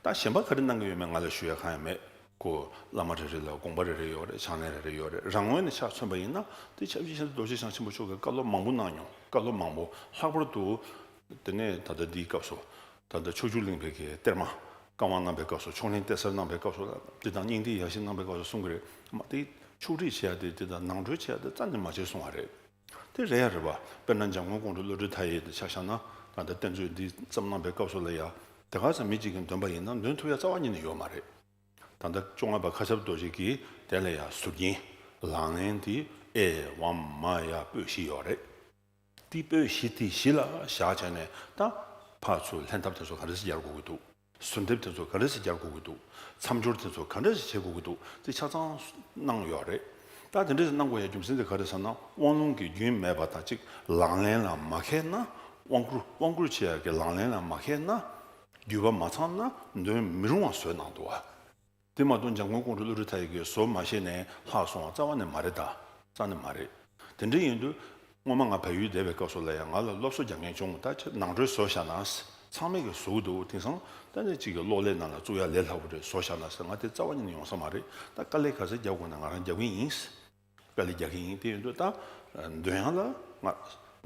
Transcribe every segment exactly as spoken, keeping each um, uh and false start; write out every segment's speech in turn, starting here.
ད་གཞན་པ་ག་རེ་གནང་གི་ཡོད་མེད་ང་ལ་ཞུ་ཡ་གང་ཡང་མེད། ཁོ་བླ་མ་རེ་རེ་ལ་དགོངས་པ་རེ་རེ་ཡོད་རེད། ཕྱག་ལེན་རེ་རེ་ཡོད་རེད། རང་ངོས་ནས་ཕྱག་མཚོན་པ་ཡིན་ན་དེ་སྐྱབས་རྗེ་ཤིན་ཏུ་རྡོ་རྗེ་འཆང་ཆེན་པོ་མཆོག་གིས་བཀའ་སློབ་མང་པོ་གནང་མྱོང་། བཀའ་སློབ་མང་པོ། ལྷག་པར་དུ་དེ་ནས་ད་ལྟ་འདིའི་སྐབས་སུ། ད་ལྟ་ཕྱོགས་བཅུ་གླིང་པའི་གི་གཏེར་མ་བཀའ་དབང་གནང་པའི་སྐབས་སུ། ཕྱོགས་གླིང་གཏེར་གསར་གནང་པའི་སྐབས་སུ་ལ་འདི་དང་སྙིང་ཐིག་ཡ་བཞི་གནང་པའི་སྐབས་སུ་གསུང་གི་རེད། མ་དེ་ཕྱོགས་སྒྲིག་བྱེད་ཡ་དེ་དེ་དང་ནང་ཁྲོལ་བྱེད་ཡ་དེ་རྩ་ནས་མ་བྱེད་གསུང་བ་རེད། དེ་རེད་ཡ་རེད་པ། དཔེར་ན་འཇམ་མགོན་ཀོང་སྤྲུལ་བློ་གྲོས་མཐའ་ཡས་དེ་ཆ་བཞག་ན། ད་ལྟ་གཏེར་མཛོད་འདི་བརྩམས་གནང་པའི་སྐབས་སུ་ལ་ཡ། དེ་ག་ཚོད་མི་གཅིག་གིས་འདོན་པ་ཡིན་ན་འདོན་ཐུབ་ཡ་རྩ་བ་ཉིད་ནས་ཡོད་མ་རེད། ད་ལྟ་བཅོ་ལྔ་པ་མཁའ་ཁྱབ་རྡོ་རྗེ་གིས་དེ་ལ་ཡ་ཟུར་རྒྱན་ལག་ལེན་དེ་ཨེ་ཝཾ་མ་ཡ་པོད་བཞི་ཡོད་རེད། དེ་པོད་བཞི་དེ་གཞི་ལ་བཞག་བྱས་ནས་ད་ཕར་ཚུར་ལྷན་ཐབས་དེ་ཚོ་ག་འདྲ་སེ་སྦྱར་དགོས་ཀྱི་འདུག། ཟུར་འདེབས་དེ་ཚོ་ག་འདྲ་སེ་སྦྱར་དགོས་ཀྱི་འདུག། མཚམས་སྦྱོར་དེ་ཚོ་ག་འདྲ་སེ་བྱེད་དགོས་ཀྱི་འདུག། དེ་ཆ་ཚང་གནང་ཡོད་རེད། ད་དེ་འདྲ་སེ་གནང་དགོས་ཡ་རྒྱུ་མཚན་དེ་ག་རེ་ཟེར་ན། དབང་ལུང་གི་རྒྱུན་མེད་པ་དང་གཅིག། ལག་ལེན་ལ་མ་འཁེལ་ན། དབང་བསྐུར་དབང་བསྐུར་བྱེད་ཡ་གི་ལག་ལེན་ལ་མ་འཁེལ་ན། བརྒྱུད་པ་མ་ཚང་ན་འདོན་མི་རུང་བ་བཟོས་གནང་འདུག་བ། དེ་མ་གཏོགས་འཇམ་མགོན་ཀོང་སྤྲུལ་བློ་གྲོས་མཐའ་ཡས་ཀྱིས་བཟོ་མ་ཤེས་ནས་ལྷག་སོང་བ་རྩ་བ་ནས་མ་རེད་ད། རྩ་ནས་མ་རེད། དེ་འདྲ་ཡིན་དུས་སྔོན་མ་ང་བལ་ཡུལ་བསྡད་པའི་སྐབས་སུ་ལ་ཡང་ང་ལ་སློབ་གསོ་རྒྱག་མཁན་བྱུང་། ད་ཁྱེད་ནང་ཁྲོལ་བཟོ་བཞག་ན། ཚང་མས་ཀྱིས་བཟོ་གི་འདུག། དེང་སང་ད་ནི་གཅིག་གི་གློག་ཀླད་ནང་ལ་བཙུགས་ཡ་ལས་སླ་པོ་རེད། བཟོ་བཞག་ན་ཟེར། ང་དེ་རྩ་བ་ཉིད་ནས་ཡོང་ས་མ་རེད། ད་དཀའ་ལས་ག་ཚོད་རྒྱབ་དགོས་ན་ང་རང་རྒྱབ་ཀྱི་ཡིན། དཀའ་ལས་རྒྱག་གི་ཡིན། དེ་ཡིན་དུས་ད་འདོན་ཡག་ལ་ང་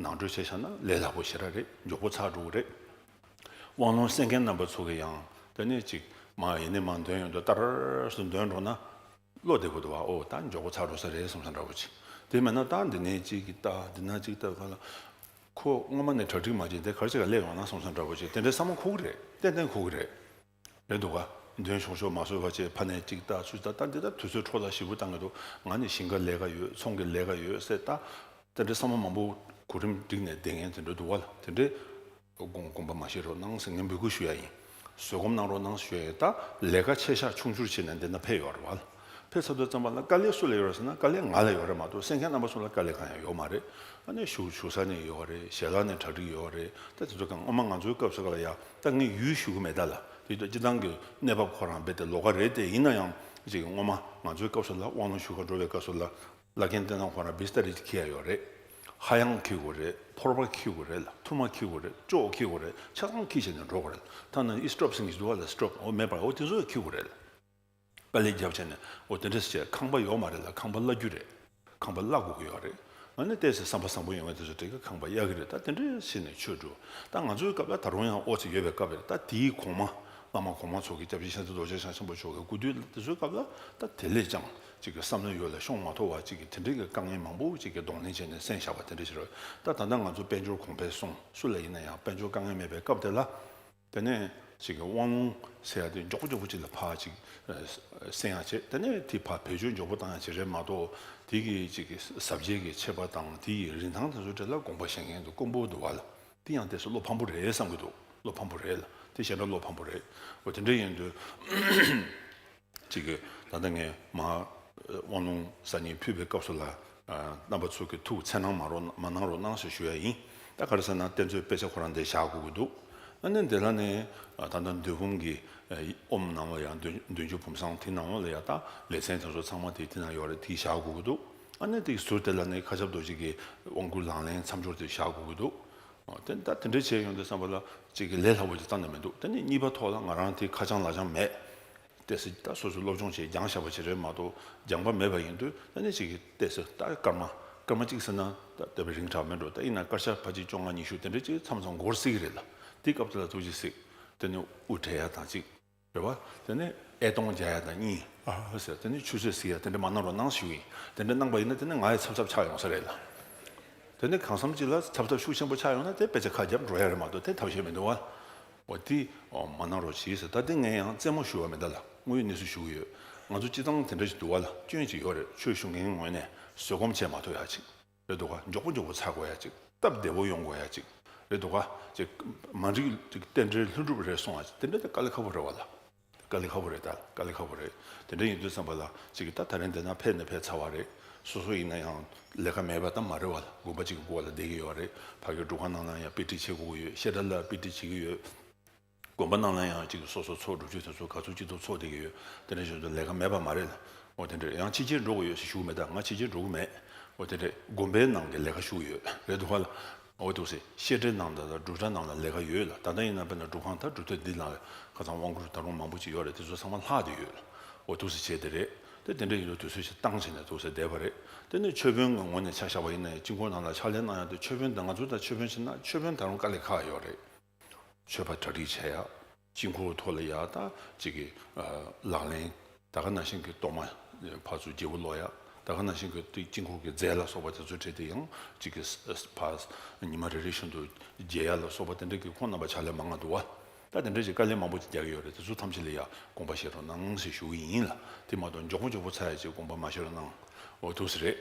ནང་ཁྲོལ་བྱས་བཞག་ན་ལས་སླ་པོ་ཞེ་དྲག་རེད། མགྱོགས་པོ་ཚར་འགྲོ་གི་རེད། དབང་ལུང་གསན་མཁན་རྣམ་པ་ཚོ་གི་ཡང་དེ་ནས་ཅིག་མ་ཡིན་ནས་མ་འདོན་ཡོང་དུས་ཏར་སུ་འདོན་འགྲོ་ན་བློ་བདེ་པོ་འདུག་བ། ཨོ་ད་མགྱོགས་པོ་ཚར་འགྲོ་ས་རེད་བསམ་ས་འདྲ་པོ་ཅིག། དེ་མེད་ན་ད་འདི་ནས་ཅིག་གི་ལྟ། འདི་ན་ཅིག་ལྟ་ག་ལ། ཁོ་སྔོན་མ་ནས་གྲ་སྒྲིག་མ་བྱས་དེ་ག་རེ་བྱེད་ག་སླེབས་ཡོང་ན་བསམ་ས་འདྲ་པོ་ཅིག། དེ་འདྲའི་བསམ་བློ་འཁོར་གི་རེད། ཏན་ཏན་འཁོར་གི་རེད། རེད་འདུག་ག། འདོན་ཆོག་ཆོག་མ་བཟོས་པ་བྱས་ཕ་ནས་ཅིག་ལྟ་ཚུལ་ལྟ། ད་འདི་ལྟ་དུས་ཚོད་འཕྲོ་བརླག་ཞེ་པོ་བཏང་གི་འདུག། ང་ནི་ཞིང་ཁ་ལས་ཀ་ཡོད། ཚོང་གི་ལས་ཀ་ཡོད་ཟེར་ལྟ། དེ་འདྲའི་བསམ་བློ་མང་པོ་གོ་རིམ་བསྒྲིགས་ནས་བསྡད་མཁན་དེ་འདྲ་འདུག་བ་ལ། དེ་འདྲའི་དགོངས་དགོངས་པ་མ་བཞེས་རོགས་གནང་ཟེར་ངས་འབོད་སྐུལ་ཞུ་ཡ་ཡིན། བཟོད་སྒོམ་གནང་རོགས་གནང་ཞུ་ཡ་ཡིན། ད་ལས་ཀ་ཆེ་ཤ་ཆུང་ཆུང་བྱས་ནས་འདི་ན་ཕེབས་ཡོད་རེད་བ་ལ། ཕེབས་ཚར་དུས་ཙམ་པ་ལ་དཀའ་ལས་སུ་ལ་ཡོད་རེད་ཟེར་ན། དཀའ་ལས་ང་ལ་ཡོད་རེད་མ་གཏོགས་གསན་མཁན་རྣམ་པ་ཚོ་ལ་དཀའ་ལས་གང་ཡང་ཡོད་མ་རེད། ཨ་ནི་བཞུགས་བཞུགས་ས་ནས་ཡོད་རེད། ཞལ་ལག་ནས་གྲ་སྒྲིག་ཡོད་རེད། ད་དེ་ཚོ་གང་སྔོན་མ་ང་ཚོའི་སྐབས་སུ་ག་ལ་ཡ། ད་ངས་ཡུལ་ཞུ་གི་མེད་ད་ལ། དེ་ཚོ་སྤྱི་བཏང་གི་གནས་བབ་ཁོ་རང་རྦད་དེ་ལོགས་ཀ་རེད། དེ་ཡིན་ན་ཡང་ཅིག་སྔོན་མ་ང་ཚོའི་སྐབས་སུ་ལ་དབང་ལུང་ཞུ་ག་འགྲོ་བའི་སྐབས་སུ་ལ། བླ་རྒན་བསྟན་སྣང་ཁོ་རང་བི་སྟ་རེད་འཁྱེར་ཡ་ཡོད་རེད། ཧ་ཡང་འཁྱེར་དགོས་རེད། ཕོར་པ་འཁྱེར་དགོས་རེད་ལ། ཐུར་མ་འཁྱེར་དགོས་རེད། ཅོག་འཁྱེར་དགོས་རེད། ཆ་ཚང་འཁྱེར་བྱས་ནས་འགྲོ་དགོས་རེད། ད་ནི་ཨི་སི་ཊོབ་ཟེར་གྱི་འདུག་བ་ལ། སི་ཊོབ་འོ་མེད་པར་འོ་དེ་ཚོ་འཁྱེར་དགོས་རེད་ལ། དཀའ་ལས་བརྒྱབ་བྱས་ནས་འོ་དེ་འདྲས་བྱས། ཁང་པ་ཡོད་མ་རེད་ལ། ཁང་པ་གླ་རྒྱུ་རེད། ཁང་པ་གླ་དགོས་ཀྱི་ཡོད་རེད། ཨ་ནི་ཏོག་ཙམ་བསམ་པ་བཟང་པོ་ཡོང་བའི་དུས་ཚོད་དེ་ག་ཁང་པ་གཡར་གྱི་རེད། ད་དེ་འདྲས་བྱས་ནས་ཆོས་སྒྲུབ། ད་ང་ཚོའི་སྐབས་ལ་ད་རུང་ཡང་ཨོ་ཙི་ཡོད་པའི་སྐབས་རེད། ད་དེའི་གོང་མ་བླ་མ་གོང་མ་ཚོ་གི་སྐྱབས་རྗེ་ཤིན་ཏུ་རྡོ་རྗེ་འཆང་ཆེན་པོ་མཆོག་གི་སྐུ་དུས་དེ་ཚོའི་སྐབས་ལ་ད་དེ་ལས་ཀྱང་ཅིག་གི་བསམ་བློའི་ཡུལ་ལ་ཤོང་མ་ཐུབ་པ་ཅིག་གི་དེ་འདྲས་ཀྱི་དཀའ་ངལ་མང་པོ་ཅིག་གི་གདོང་ལེན་བྱས་ནས་གསན་བཞག་པ་དེ་འདྲས་ཞིག་རེད། ད་ད་ལྟ་ང་ཚོ་དཔལ་འབྱོར་གོང་འཕེལ་སོང་། སུ་ལ་ཡིན་ན་ཡང་དཔལ་འབྱོར་དཀའ་ངལ་མེད་པའི་སྐབས་དེ་ལ། དེ་ནས་ཅིག་གི་དབང་ལུང་ཟེར་ཡ་དེ་མགྱོགས་པོ་མགྱོགས་པོ་ཅིག་ལ་ཕར་ཅིག་གསན་ཡ་བྱས། དེ་ནས་དེ་ཕར་བེད་སྤྱོད་མགྱོགས་པོ་བཏང་ཡ་ཅིག་རེད་མ་གཏོགས། དེ་གི་ཅིག་གི་ཟབ་རྒྱས་ཀྱི་ཆེ་བ་དང་དེ་ཡི་རིན་ཐང་དེ་ཚོ་འདྲ་ལ་དགོངས་པ་བཞེས་མཁན་དེ་དཀོན་པོ་འདུག་བ་ལ། དེ་ཡང་ཏོག་ཙམ་བློ་ཕམ་པོ་རེད་བསམ་གྱི་འདུག། བློ་ཕམ་པོ་རེད་ལ། དེ་ཞེ་དྲག་བློ་ཕམ་པོ་རེད། འོ་དེ་འདྲ་ཡིན་དུས། གཅིག་གིས་ད་ལྟ་ངས་མ་དབང་ལུང་གསར་རྙིང་ཕུལ་བའི་སྐབས་སུ་ལ། རྣམ་པ་ཚོ་གིས་ཐུགས་འཚེར་སྣང་མ་རོགས་མ་གནང་རོགས་གནང་ཞེས་ཞུ་ཡ་ཡིན། ད་ག་རེ་ཟེར་ན་གཏེར་མཛོད་དཔེ་ཆ་ཁོ་རང་འདིར་བཞག་དགོས་ཀྱི་འདུག། ཨ་ནི་འདི་ལ་ནི་ད་ལྟ་མདོ་འབུམ་གྱི་ཨོམ་ནང་ལ་ཡང་བདུན་བདུན་ཅུ་བུམ་བཟང་དེ་ནང་ལ་ཡང་ད་ལེ་ཚན་དེ་ཚོ་ཚང་མ་དེ་དེ་ན་ཡོད་རེད། དེ་བཞག་དགོས་ཀྱི་འདུག། ཨ་ནི་དེའི་ཟུར་དེ་ལ་ནི་མཁའ་ཁྱབ་རྡོ་རྗེ་གི་དབང་བསྐུར་ལག་ལེན་མཚམས་སྦྱོར་དེ་བཞག་དགོས་ཀྱི་འདུག། དེ་ད་དེ་འདྲ་བྱས་ཡོང་དུས་ཙམ་པ་ལ་གཅིག་གི་ལས་སླ་པོ་ཅིག་རྩ་ནས་མི་འདུག། དེ་ནས་གཉིས་པ་ཐོག་ལ་ང་རང་དེ་ཁ་བྱང་ལག་བྱང་མེད། ཏོག་ཙམ་ད་སོ་སོས་སློབ་སྦྱོང་བྱས་སྦྱངས་བཞག་པ་ཅིག་རེད་མ་གཏོགས་སྦྱངས་པ་མེད་པ་ཡིན་དུས་ད་ནི་གཅིག་གི་ཏོག་ཙམ་ད་སྐར་མ་སྐར་མ་གཅིག་ཟེར་ན་ད་ལྟ་བུ་རིང་དྲགས་མེད་འགྲོ། ད་ཡིན་ན་སྐར་ཆ་ཕལ་ཆེར་བཅོ་ལྔ་ཉི་ཤུ་དེ་འདྲ་ཅིག་མཚམས་མཚམས་འགོར་སྲིད་ཀྱི་རེད་ལ། དེ་སྐབས་དེ་ལ་ཐུགས་རྗེ་གཟིགས། དེ་ནས་དབུ་བྲེག་ཡ་དང་གཅིག། རེད་བ། དེ་ནས་ཨེ་སྟོང་རྒྱག་ཡ་དང་གཉིས། ཨ་ཟེར། དེ་ནས་ཆུ་ཚོད་ཟིན་ཡ་དེ་འདྲ་མ་གནང་རོགས་གནང་ཞུ་ཡིན། དེ་འདྲ་གནང་པ་ཡིན་ན་དེ་ནས་ང་ཡི་ཚབ་ཚབ་ཆགས་ཡོང་ས་རེད་ལ། དེ་ནས་གང་འཚམ་ཅིག་ལ་ཚབ་ཚབ་ཤུགས་ཆེན་པོ་ཆགས་ཡོང་ན་དེ་དཔེ་ཆ་ཁ་བརྒྱབ་འགྲོ་ཡ་རེད་མ་གཏོགས་དེ་ཐབས་ཤེས་མི་འདུག་བ། འོ་དེ་འོ་མ་གནང་རོགས་གྱིས་ཟེར། ད་དེ་ངས་ཡང་རྩེད་མོ་ཞུ་བ་མེད་ད་ལ། དངོས་ཡོད་གནས་ཚུལ་ཞུ་གི་ཡོད། ང་ཚོ་སྤྱི་བཏང་དེ་འདྲ་ཞིག་འདུག་བ་ལ། སྐྱོན་ཅིག་ཡོད་རེད། ཆོས་ཞུ་མཁན་ངོས་ནས་བཟོད་སྒོམ་བྱེད་མ་ཐུབ་ཡ་ཅིག། རེད་འདུག་ག། མགྱོགས་པོ་མགྱོགས་པོ་ཚར་དགོས་ཡ་ཅིག། སྟབས་བདེ་པོ་ཡོང་དགོས་ཡ་ཅིག། རེད་འདུག་ག། ཅིག་མ་འགྲིག་ཅིག་རྟེན་འབྲེལ་ལྷུན་གྲུབ་རེད་སོང་བ་ཅིག། དེ་འདྲ་དེ་དཀའ་ལས་ཁག་པོ་རེད་བ་ལ། དཀའ་ལས་ཁག་པོ་རེད་ད། དཀའ་ལས་ཁག་པོ་རེད། དེ་འདྲ་ཡིན་དུས་ཙམ་པ་ལ་ཅིག་ད་ད་རིང་འདི་ན་ཕེབས་ནས་ཕེབས་ཚར་བ་རེད། སོ་སོ་ཡིན་ན་ཡང་ལས་ཀ་མེད་པ་ད་མ་རེད་བ་ལ། དགོན་པ་ཅིག་གི་སྒོ་ལ་བསྡད་ཀྱི་ཡོད་རེད། ཕ་གི་སྒྲུབ་ཁང་ནང་ན་ཡང་དཔེ་ཁྲིད་བྱེད་དགོས་ཀྱི་ཡོད། བཤད་གྲྭ་ལ་དཔེ་ཁྲིད་བྱེད་ཀྱི་ཡོད། དགོན་པ་ནང་ལ་ཡང་ཅིག་སོ་སོ་ཚོགས་སྒྲུབ་མཆོད་དེ་ཚོ་ག་ཚོད་ཅིག་ཏུ་ཚོགས་བསྡད་ཀྱི་ཡོད། དེ་འདྲ་བྱུང་དུས་ལས་ཀ་མེད་པ་མ་རེད་ལ། འོ་དེ་འདྲ་ཡང་ཕྱི་རྒྱལ་འགྲོ་དགོས་ཡོད་ཟེར་ཞུ་གི་མེད་ད། ང་ཕྱི་རྒྱལ་འགྲོ་གི་མེད། འོ་དེ་འདྲ་དགོན་པའི་ནང་གི་ལས་ཀ་ཞུ་གི་ཡོད་རེད་འདུག་བ་ལ། འོ་འདུག་སེ་བཤད་གྲྭའི་ནང་དང་སྒྲུབ་གྲྭ་ནང་ལ་ལས་ཀ་ཡོད་ལ། ད་ལྟ་ཡིན་ན་དཔེར་ན་སྒྲུབ་ཁང་ད་སྒྲུབ་སྡེ་འདི་ནང་ལ་ ཁ་སང་དབང་བསྐུར་ད་རུང་མང་པོ་ཅིག་ཡོད་རེད། དེ་ཚོ་ཚང་མ་ལྷག་བསྡད་ཡོད། འོ་འདུག་སེ་བྱས་དེ་རེད། དེ་དེ་འདྲ་ཡིན་དུས་དུས་ཚོད་ཅིག་བཏང་བྱས་ནས་འདུག་སེ་བསྡད་པ་རེད། དེ་ནས་མཆོད་དཔོན་གྱི་ངོས་ནས་ཆ་བཞག་པ་ཡིན་ན་ཡང་དཀྱིལ་འཁོར་ནང་ལ་ཕྱག་ལས་གནང་ཡག་དེ་མཆོད་དཔོན་དང་ང་ཚོ་དང་མཆོད་དཔོན་བྱས་ན་མཆོད་དཔོན་ད་རུང་དཀའ་ལས་ཁག་ཡོད་རེད། མཆོད་པ་གྲ་སྒྲིག་བྱས་ཡག་དཀྱིལ་འཁོར་ཐོག་ལ་ཡག་ད་ཅིག་གི་ལག་ལེན་ད་ག་ནང་བཞིན་གྱི་གཏོར་མ་ཕར་ཚུར་བརྗེ་པོ་ལོག་ཡག་ད་ག་ནང་བཞིན་གྱི་དེ་དཀྱིལ་འཁོར་གྱི་རྫས་ལ་སོགས་པ་དེ་ཚོ་བྲིས་ཏེ་ཡང་ཅིག་གི་ཕར་ཉི་མ་རེ་རེ་བཞིན་དུ་བརྗེ་ཡག་ལ་སོགས་པ་དེ་འདྲ་གི་ཁོང་རྣམ་པ་ཕྱག་ལས་མང་ང་འདུག་བ། ད་དེ་འདྲ་ཞིག་དཀའ་ལས་མང་པོ་ཅིག་རྒྱག་གི་ཡོད་རེད། དེ་ཚོ་ཐམས་ཅད་ལ་ཡ་དགོངས་པ་བཞེས་རོགས་གནང་ཞེས་ཞུ་གི་ཡིན་ལ། དེ་མ་གཏོགས་མགྱོགས་པོ་མགྱོགས་པོ་ཚར་ཡ་ཅིག་དགོངས་པ་མ་བཞེས་རོགས་གནང་། འོ་འདུག་སེ་རེད།